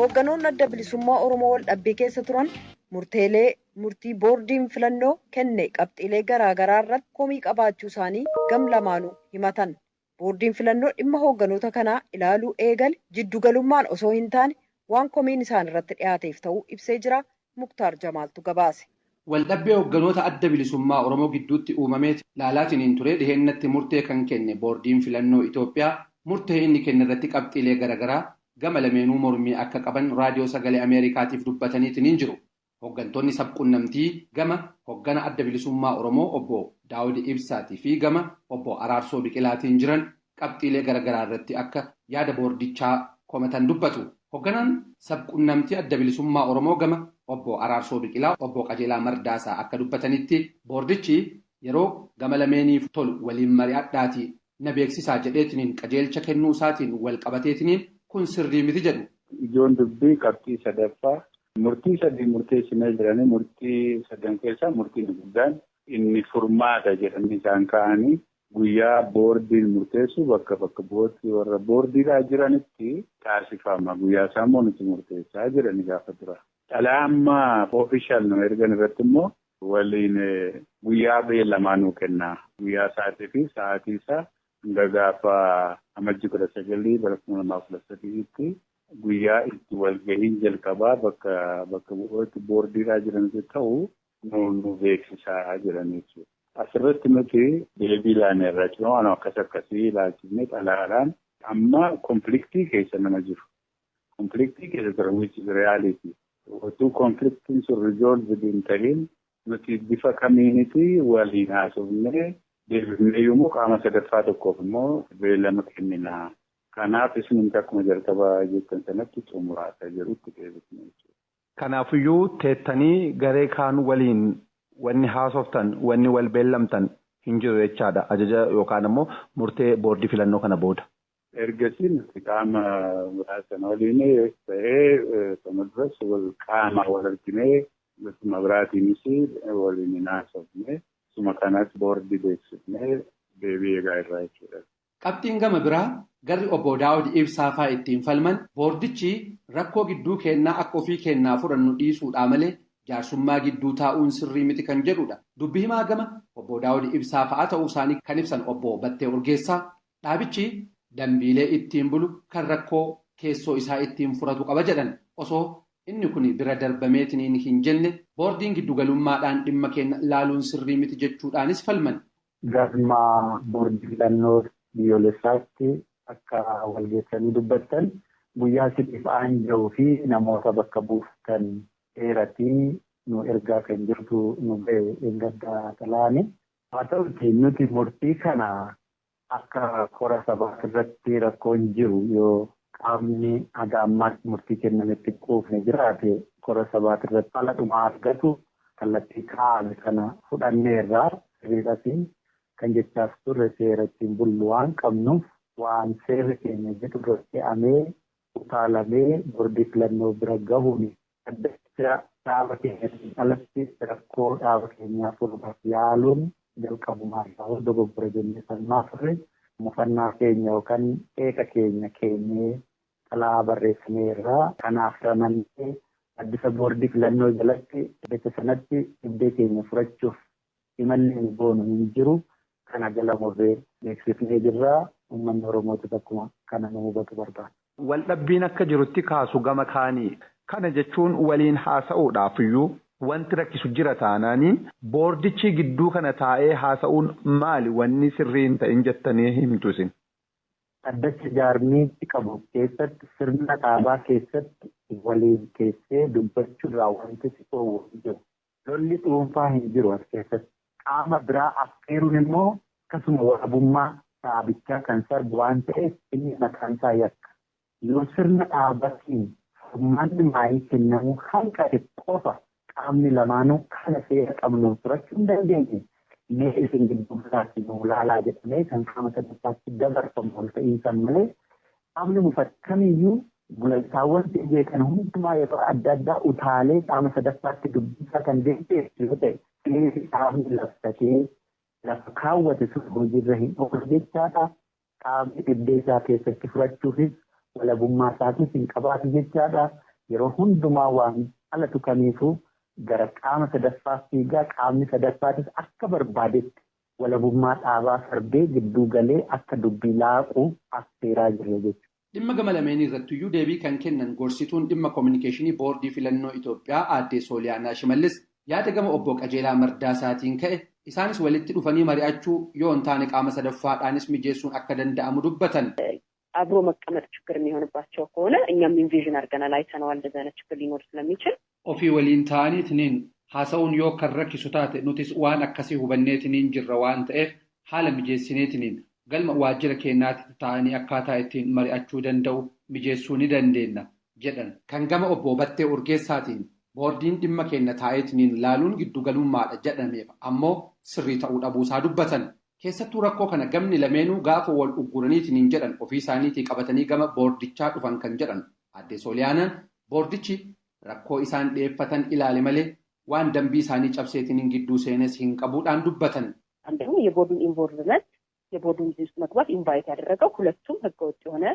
Hoogganoonni Adda Bilisummaa Oromoo wal dhabbii keessa turan murteelee murtii boordiin filannoo kenne qabxiilee garaa garaa irratti komii qabaachuu isaanii gam lamaanuu himatan. Boordiin filannoo dhimma hoogganoota kanaa ilaaluu eegale jiddugalummaan osoo hin taane waan komiin isaan irratti dhiyaateef ta'uu ibsee jira. Muktaar Jamaaltu gabaase. Waldhabbii hoogganoota Adda Bilisummaa Oromoo gidduutti uumamee laalaatiniin ture dhiheenyatti murtee kan kenne boordiin filannoo Itoophiyaa murtee inni kenne irratti qabxiilee garaagaraa gama lameenuu mormii akka qaban raadiyoo sagalee Ameerikaatiif dubbataniitiin jiru. Hooggantoonni sabquunnamtii gama hooggana Adda Bilisummaa Oromoo obbo Daawud Ibsaatii fi gama obbo Araarsoo Biqilaatiin jiran qabxiilee garaagaraa irratti akka yaada boordichaa komatan dubbatu. Hoogganaan sabquunnamtii Adda Bilisummaa Oromoo gama obbo Araarsoo Biqilaa obbo Qajeelaa Mardaasaa akka dubbatanitti boordichi yeroo gama lameeniif tolu waliin mari'adhaatii na beeksisaa jedheetiniin qajeelcha kennuu isaatiin wal qabateetiniin kun sirrii miti jedhu. Ijoon dubbii qabxii sadaffaa murtii sadii murteessinee jiranii murtii sadan keessaa murtiin guddaan inni furmaata jedhanii isaan ka'anii guyyaa boordiin murteessu bakka bakka boordii warra boordiidhaa jiranitti taasifama. Guyyaa isaa immoo nuti murteessaa jiranii gaafa dura. Dhalaa amma ofishaal nama ergan irratti immoo waliin guyyaa beellamaa nuu kenna. Guyyaa sa'aatii fi sa'aatii isaa hanga gaafa amajji 19 bara 2013tti guyyaa itti walgahiin jalqabaa bakka bakka bu'ooti boordiidhaa jiranitti ta'u nu beeksisaa jiran jechuudha. Asirratti nuti deebii ilaalleerra jechuudha. Waan akkas akkasii ilaalchifnee xalayaadhaan amma konfliktii keessa nama jiru. Konfliktii keessa tura which is reality. Otuu konfliktiin sun resolved hin ta'in nuti bifa kamiiniti waliin haasofnee deebifnee yommuu qaama sadaffaa tokkoof immoo beellama kennina. Kanaaf isin akkuma jalqabaa jettan sanatti xumuraataa jirutti deebifne jechuudha. Kanaafiyyuu teettanii garee kaan waliin wanni haasoftan wanni wal beellamtan hin jiru jechaadha. Ajaja yookaan immoo murtee boordii filannoo kana booda. Ergasii nuti qaama biraa sana waliin ta'ee sana duras wal qaama wal arginee bifuma biraatiinis waliin hin haasofne. Suma kanas boordii beeksifnee deebii eegaa irraa jechuudha. Qabxiin gama biraa garri obbo Daawud Ibsaa fa'aa ittiin falman boordichi rakkoo gidduu kennaa akka ofii kennaa fudhannu dhiisuudhaa malee jaarsummaa gidduu taa'uun sirrii miti kan jedhudha. Dubbi himaa gama obbo Daawud Ibsaa fa'aa ta'uu isaanii kan ibsan obbo Battee Urgeessaa dhaabichi dambiilee ittiin bulu kan rakkoo keessoo isaa ittiin furatu qaba jedhan osoo inni kun bira darbameetiniin hin jenne boordiin giddugalummaadhaan dhimma keenya laaluun sirrii miti jechuudhaanis falman. Galma boordii filannoo biyyoolessaatti akka walgeessanii dubbattan guyyaa siif aanja'uu fi namoota bakka buuftan dheeratii nu ergaa kan jirtu nu ga'e eeggaddaa xalaani. Haa ta'uti nuti murtii kana akka kora sabaa irratti rakkoon jiru yoo qaamni haga ammaatti murtii kennametti quufne jiraate kora sabaa irratti haala dhumaa argatu kallattii kaa'ame kana fudhanneerraa sirriidhatiin kan jechaaf turre seera ittiin bullu waan qabnuuf waan seerri keenya jedhu irratti fe'amee utaalamee boordii filannoo bira gahuun adda dhaaba keenyaatiin alatti rakkoo dhaaba keenyaa furuudhaaf yaaluun jalqabumaa irraa dogoggora jennee falmaa turre mufannaa keenya yookaan qeeqa keenya keenyee xalaa barreessineerraa kanaaf ramannee addisa boordii filannoo jalatti bakka sanatti dhibdee keenya furachuuf imalli nu goonu hin jiru. Kana jala murree beeksifnee jirra. Uummanni Oromootis akkuma kana nu hubatu barbaada. Waldhabbiin akka jirutti kaasu gama kaanii. Kana jechuun waliin haasa'uudhaaf iyyuu wanti rakkisu jira taanaanii boordichi gidduu kana taa'ee haasa'uun maali wanni sirrii hin ta'in jettanii himtu isin? Addacha jaarmiitti qabu keessatti sirna dhaabaa keessatti waliin teessee dubbachuurraa wanti si dhoowwu hin jiru. Lolli dhuunfaa hin jiru as keessatti. Qaama biraa affeeruun immoo akkasuma walabummaa dhaabichaa kan sarbu waan ta'eef inni mataan isaa yakka. Yoo sirna dhaabatiin furmaanni maayii kennamuu hanqate qofa qaamni lamaanuu kana seera qabnuun furachuu hin dandeenye. Mee isin gidduu galaatti nu ilaalaa jedhamee kan qaama sadaffaatti dabarfamu ol ta'iinsan malee qaamni mufate kamiyyuu gulantaawwan ta'ee kana hundumaa yeroo adda addaa utaalee qaama sadaffaatti dubbisaa kan deemteessu yoo ta'e seerri qaamni labsatee lafa kaawwate sun hojiirra hin oolu jechaadha. Qaamni dhibdee isaa keessatti furachuufis walabummaa isaatis hin qabaatu jechaadha. Yeroo hundumaa waan alatu kamiifuu gara qaama sadaffaa fiigaa qaamni sadaffaatis akka barbaadetti walabummaa dhaabaa sarbee gidduu galee akka dubbii laaqu affeeraa jirra jechuudha. Dhimma gama lameenii irrattiyyuu deebii kan kennan gorsituun dhimma koominikeeshinii boordii filannoo Itoophiyaa aadde Sooliyaanaa Shimallis yaada gama obbo Qajeelaa Mardaasaatiin ka'e isaanis walitti dhufanii mari'achuu yoo hin taane qaama sadaffaadhaanis mijeessuun akka danda'amu dubbatan. አብሮ መቀመጥ ችግር የሚሆንባቸው ከሆነ እኛም ኢንቪዥን አድርገናል፣ አይተነዋል። እንደዚህ አይነት ችግር ሊኖር ስለሚችል Ofii waliin ta'aniitiniin haasa'uun yoo kan rakkisu taate nutis waan akkasii hubanneetiniin jirra waan ta'eef haala mijeessineetiniin galma waajjira keenyaatti ta'anii akkaataa ittiin mari'achuu danda'u mijeessuu ni dandeenya jedhan. Kan gama obbo Battee Urgeessaatiin boordiin dhimma keenya taa'eetiniin laaluun giddugalummaadha jedhameef ammoo sirrii ta'uu dhabuusaa dubbatan. Keessattuu rakkoo kana gamni lameenuu gaafa wal ugguraniitiniin jedhan ofii isaaniitii qabatanii gama boordichaa dhufan kan jedhan. Aadde Sooliyaanaan boordichi rakkoo isaan dhiyeeffatan ilaale malee waan dambii isaanii cabseetiniin gidduu seenes hin qabuudhaan dubbatan. አንደኛው የቦርዱን ኢንቮልቭመንት የቦርዱን እዚህ ውስጥ መግባት ኢንቫይት ያደረገው ሁለቱም ህገወጥ የሆነ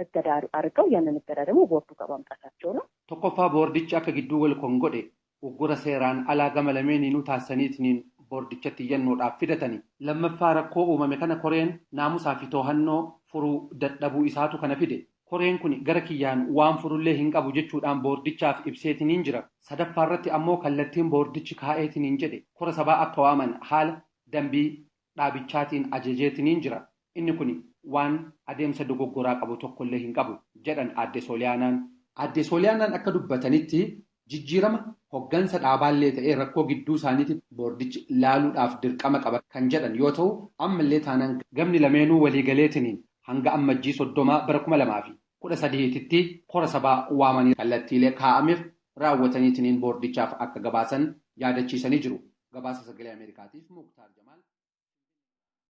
እገዳ አድርገው ያንን እገዳ ደግሞ ቦርዱ ጋር ማምጣታቸው ነው። Tokkoffaa boordichi akka gidduu wal kon godhe uggura seeraan alaa gama lameeniinuu taasisaniitiniin boordichatti iyyannoodhaaf fidatani. Lammaffaa rakkoo uumame kana koreen naamusaa fi to'annoo furuu dadhabuu isaatu kana fide. Koreen kun gara kiyyaan waan furullee hin qabu jechuudhaan boordichaaf ibseetiniin jira. Sadaffaa irratti ammoo kallattiin boordichi kaa'eetiniin jedhe kora sabaa akka waaman haala dambii dhaabichaatiin ajajeetiniin jira. Inni kun waan adeemsa dogoggoraa qabu tokkollee hin qabu jedhan aadde Sooliyaanaan. Aadde Sooliyaanaan akka dubbatanitti jijjiirama hoggansa dhaabaallee ta'ee rakkoo gidduu isaaniitti boordichi laaluudhaaf dirqama qaba kan jedhan yoo ta'u ammallee taanaan gamni lameenuu waliigaleetiniin hanga ammajjii 30 bara 2013tti kora sabaa waamanii kallattiilee kaa'ameef raawwataniitiniin boordichaaf akka gabaasan yaadachiisanii jiru. Gabaasa sagalee Ameerikaatiif Muktaar Jamaal.